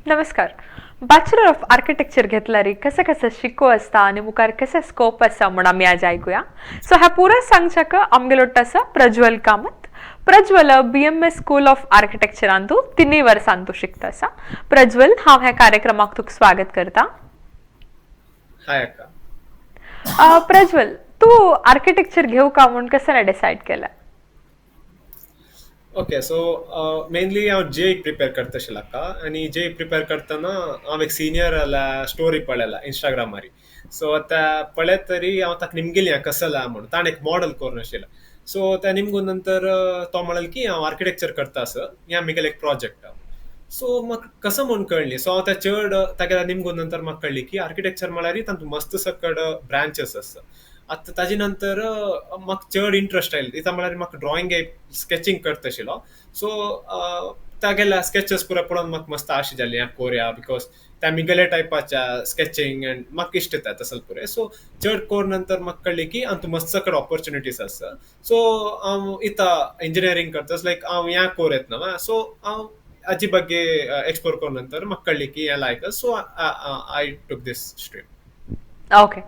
नमस्कार. Bachelor of architecture घेतल्यार कशें कशें शिको आसता आनी मुखार कशें स्कोप आसा म्हूण आमी आज आयकुया. सो ह्या पुरा सांगच्याक आमगेलो आसा Prajwal Kamat. Prajwal BMS school of आर्किटेक्चरान तूं 3 वर्सां तूं शिकता आसा. प्रज्वल, हांव ह्या कार्यक्रमाक तुका स्वागत करता. हाय अक्का. प्रज्वल, तूं आर्किटेक्चर घेवं का म्हूण कशें डिसायड केलें? ओके, सो मेनली हांव जेईक प्रिपेर करता आशिल्लो अक्का, आनी जेईक प्रिपेर करतना हांव एक सिनियर स्टोरी पळयला इंस्टाग्रामार. सो आतां पळयत तरी हांव ताका निमगिलें कसला म्हणून, ताणें एक मॉडल करून आशिल्लें. सो त्या निमगून नंतर तो म्हणल की हांव आर्किटेक्चर करता आसा, ह्या म्हगेलें एक प्रोजेक्ट. सो म्हाका कसो म्हूण कळ्ळी, सो हांव त्या चड ताका निमगून नंतर म्हाका कळ्ळी की आर्किटेक्चर म्हळ्यार तातूंत मस्त सकड ब्रांचेस आसा. आतां ताजे नंतर म्हाका चड इंट्रस्ट आयलो. इतां म्हळ्यार म्हाका ड्रॉइंग स्केचिंग करता आशिल्लो. सो तागेल्या स्केचेस पुरा पळोवन म्हाका मस्त आशा जाली हें कोरया, because त्या मिगेले टायपाच्या स्केचिंग एंड म्हाका इश्ट येता तसले पुरे. सो चड कोर नंतर म्हाका कळ्ळी की हातूंत मस्त सकड ऑपॉर्चुनिटीज आसा. सो हांव इतां इंजिनियरींग करता, लायक हांव ह्या कोर येतना, सो हांव हाजे ಬಗ್ಗೆ एक्सप्लोर कोर नंतर म्हाका कळ्ळी की हें लायक. So I took this stream. Okay,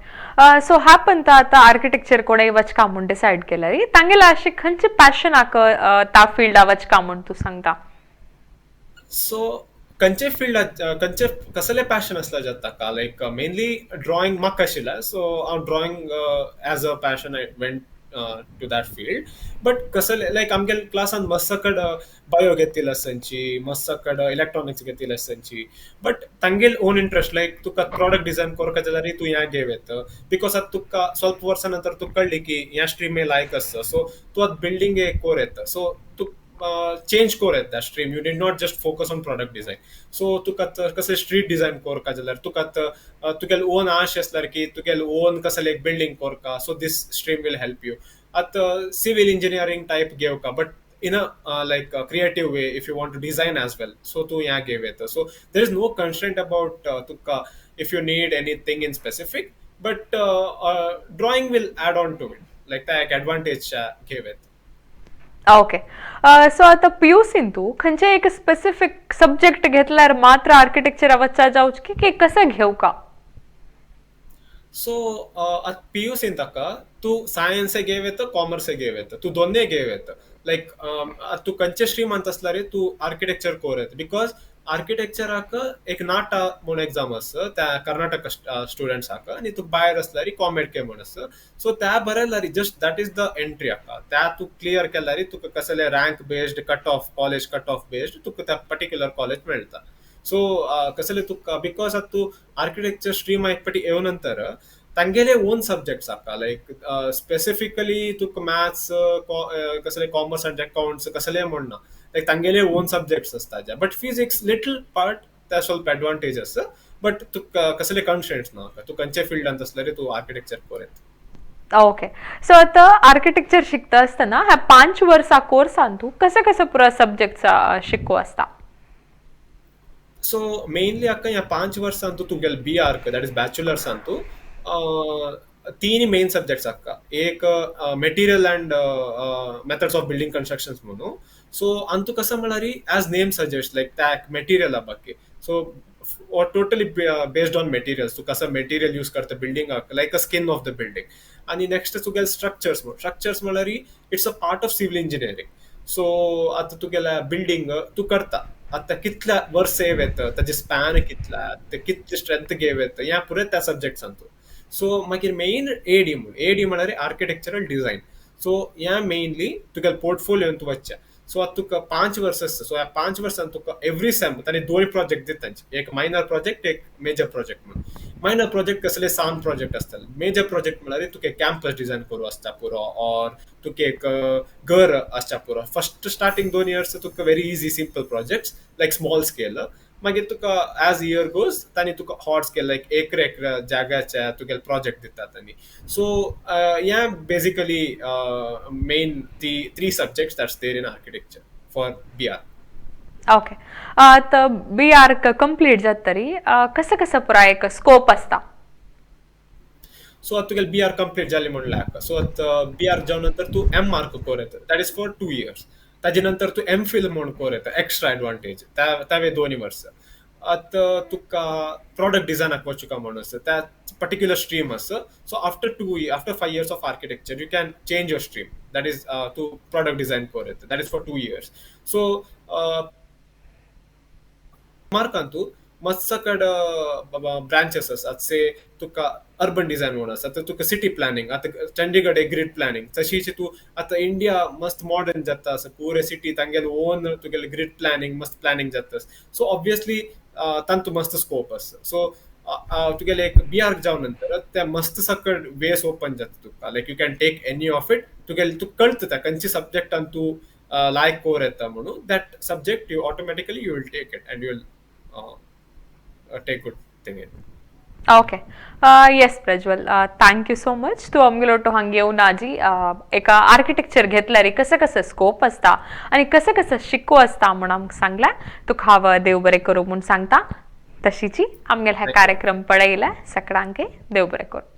so happen आतां आर्किटेक्चर कोणें वचका म्हूण डिसायड केल्यार तांगेले अशें खंयचे पॅशन आक त्या फिल्डा वचका म्हूण तूं सांगता? सो खंयचे फिल्डात खंयचे कसले पॅशन आसल्यार जाता का, लायक मेनली ड्रॉइंग म्हाका आशिल्लें. सो हांव drawing as a passion I went to that field. But कसले लायक आमगे क्लासान मस्त कड बायो घेतिल्ले आसची, मस्त कड इलेक्ट्रॉनिक्स घेतिल्ले आसची, बट तांगेल ओन इंट्रस्ट लायक तुका प्रॉडक्ट डिझायन करपाक जाल्यार तूं ह्या घेव येता, because आतां तुका स्वल्प वर्सां नंतर तुका कळ्ळी की ह्या स्ट्रीम लायक आसता. सो तूं आतां बिल्डींग कोर येता, सो तूं चेंज कोर येता stream. You did not just focus on product design. So तुका कसले स्ट्रीट डिझायन करपा जाल्यार तुका तुगेले ओन आश आसल्यार की तुगेले ओन कसले एक बिल्डींग करपा, so this stream will help you. आतां सिवील इंजिनियरींग टायप घेवका, but in a like creative way if you want to design as well, so तूं ह्या घेव येता. So there is no constraint about तुका if you need anything in specific, but drawing will add on to it, like त्या एक advantage घेव येता. Okay, so आतां पीयूसीन तूं खंयचे एक स्पेसिफीक सब्जेक्ट घेतल्यार मात्र आर्किटेक्चरा वच्चा जावच की कसं घेवका? सो आतां पीयूसीन ताका तूं सायन्स घेव येता, कॉमर्स घेव येता, तूं दोनूय घेव येता. लायक तूं खंयचे स्ट्रीमांत आसल्यार तूं आर्किटेक्चर कोर येता, because आर्किटेक्चराक एक नाटा म्हूण एग्जाम आसा त्या कर्नाटक स्टुडंट्साक, आनी तुका भायर आसल्यार कॉमेड के म्हूण आसा. सो त्या बरयल्यार just that is the entry आका. त्या तूं क्लियर केल्यार तुका कसले rank based cut off, college cut off based तुका त्या पर्टिक्युलर कॉलेज मेळटा. सो कसले तुका because आतां तूं आर्किटेक्चर स्ट्रीम एक पाटी येवन नंतर तांगेले ओन सब्जेक्ट्स आका, लायक स्पेसिफिकली तुका मॅथ्स कसले कॉमर्स आनी अकाउंट्स कसले म्हण ना, लायक तांगेले ओन सब्जेक्ट्स आसता. बट फिजिक्स लिटल पार्ट त्या स्वल्प एडवांटेज आसा, बट तुका कसले कन्स्ट्रेंट्स ना, तूं खंयच्या फिल्डांत आसल्यार तूं आर्किटेक्चर कोर येता. ओके, सो आतां आर्किटेक्चर शिकता आसतना ह्या 5 वर्सां कोर्सान तूं कशें कशें पुरा सब्जेक्ट्स शिको आसता? सो मेनली अक्का ह्या 5 वर्सां तूं तुगेले बी आर्क, that is बॅचलर्सान तूं 3 मेन सब्जेक्ट्स आक्का. एक material and methods of building constructions म्हणून. सो अंतू कसं म्हळ्यार एज नेम सजेस्ट लायक त्या मटेरियला ಬಗ್ಗೆ. So totally based on materials, तूं कसं मटेरियल यूज करता बिल्डिंगाक, like a skin of the building. आनी नेक्स्ट तुगेले स्ट्रक्चर्स म्हणून. स्ट्रक्चर्स म्हळ्यार it's a part of civil engineering. So आतां तुगेल्या बिल्डींग तूं करता, आतां कितल्या वर्स येव येता, ताजे स्पॅन कितला, ते कितले स्ट्रेंथ घेव येता, ह्या पुरे त्या सब्जेक्ट्सान तूं. सो मागीर मेन एडी म्हूण, एडी म्हळ्यार आर्किटेक्चरल डिझायन. सो ह्या मेनली तुगेले पोर्टफोलियोन तूं वच्चें. सो आतां तुका 5 वर्सां आसता. सो ह्या 5 वर्सां तुका एवरी सेम तांणी 2 प्रोजेक्ट दिता तांचे, एक मायनर प्रोजेक्ट एक मेजर प्रोजेक्ट म्हणून. मायनर प्रोजेक्ट कसले सान प्रोजेक्ट आसतले, मेजर प्रोजेक्ट म्हळ्यार तुका कॅम्पस डिझायन करूं आसता पुरो, ऑर तुका एक घर आसता पुरो. फर्स्ट स्टार्टींग 2 इयर्स तुका very easy simple projects like small scale. मागीर तुका एज इयर गोज तांणी तुका हॉट स्केल लायक एकर एकर जाग्याच्या तुगेले प्रोजेक्ट दितात तांणी. सो ह्या बेसिकली मेन ती 3 subjects that's there in architecture for B Arch. Okay, तर बी आर्क कंप्लीट जात तरी कसं कसं पुराय एक स्कोप आसता? सो आतां तुगेले बी आर कंप्लीट जाली म्हणल्यार, सो आतां बी आर जावन नंतर तूं एम आर्क कोर येता, that is for 2 years. ताजे नंतर तूं एम फिल म्हूण कोर येता, एक्स्ट्रा एडवांटेज तावे 2 वर्सां. आतां तुका प्रॉडक्ट डिझायनाक वचुका म्हणून आसा, त्या पर्टिक्युलर स्ट्रीम आसा. So after 5 years of architecture, you can change your stream, that is तूं प्रॉडक्ट डिझायन करत, that is for 2 years. So मार्कांतू मस्त कड ब्रांचेस आसात. से तुका अर्बन डिझायन म्हणून आसा, तर तुका सिटी प्लॅनिंग, आतां चंडीगड एक ग्रीड प्लॅनिंग तशीच. तूं आतां इंडिया मस्त मॉडर्न जाता आसा, पुरे सिटी तांगेले ओन तुगेले ग्रीड प्लॅनिंग, मस्त प्लॅनिंग जाता. सो ऑब्वियसली तांतू मस्त स्कोप आसा. सो तुगेले एक बी आर्क जावन नंतर त्या मस्त सकट वेस ओपन जाता तुका, like you can take any of it. तुगेले तुका कळटा त्या खंयच्या सब्जेक्टान तूं लायक कोर येता म्हणून, that subject you automatically you will take it and you will take good thing in. Okay, yes Prajwal, thank you so much. तूं आमगेलो हांगा येवन आजी एका आर्किटेक्चर घेतल्यार कसं कसं स्कोप आसता आनी कसं कसं शिको आसता म्हूण आमकां सांगलें. तुका हांव देव बरें करूं म्हूण सांगता. तशीची आमगेले हा कार्यक्रम पळयले सगळ्यांके देव बरें करूं.